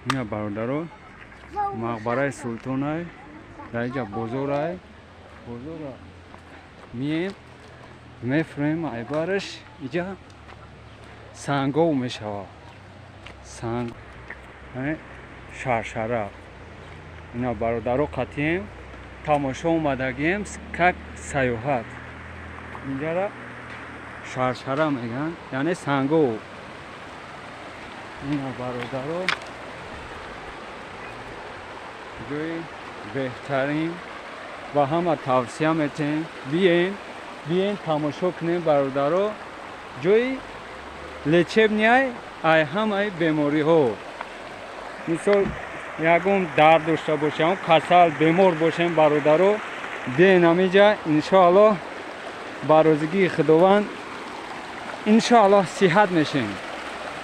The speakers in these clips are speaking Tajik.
Ина бародаро, мақбараи султонай, дар инҷа бозорай, бозора мием, мефурем, айбараш иҷа сангов мешава. Санг шаршара. Ина бародаро қатием, тамошо омадагием, как саёҳат. Инҷара шаршара мегӯянд, яъне сангов. Ина бародаро, ҷои беҳтарин ва ҳама тавсия метем, биен, биен тамошо кунем бародаро. Ҷои лечебный ай ҳамаи бемориҳо. Мисол ягон дард дошта бошем, касал, бемор бошем бародаро, биен ҳамиҷа, иншоаллоҳ ба розигии Худованд иншоаллоҳ сиҳат мешем.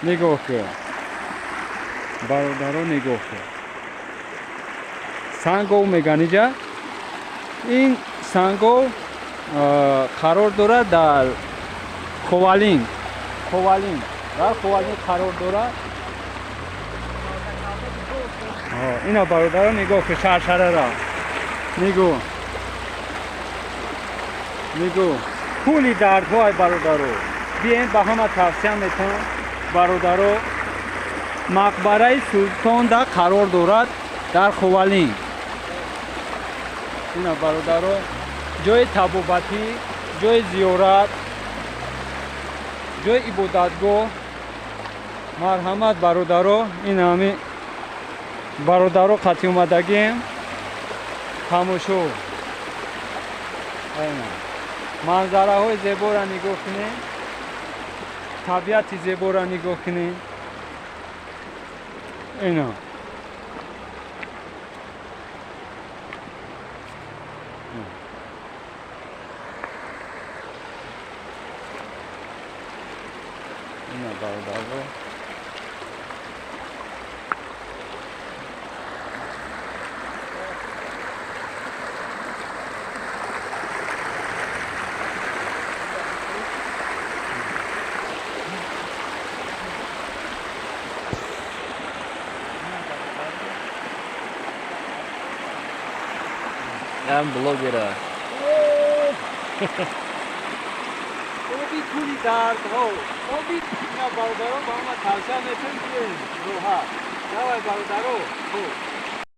Нигоҳ кун бародаро, нигоҳ кун. Сангов меган иҷа. Ин сангов қарор дорад дар Ховалинг. Ховалинг. Дар Ховалинг қарор дорад. Ина бародаро нигоҳ кун шаршарара. Нигоҳ. Нигоҳ. Кули дардҳои бародаро. Биен ба ҳама тавсия метам бародаро. Мақбараи султонда қарор дорад дар Ховалинг. Ина бародаро, ҷои табобатӣ, ҷои зиёрат, ҷои ибодатгоҳ. Марҳамат бародаро, ин ҳами бародаро қатъи омадагием. Тамошо. Манзараҳои зеборо нигоҳ кунем, табиати зеборо нигоҳ кунем. Ина ина бародаро. I'm блогера. Оби кули дардҳо. Оби ина бародаро ба ҳама тавсия метем, биёем роҳат. Давай бародаро. Хуб.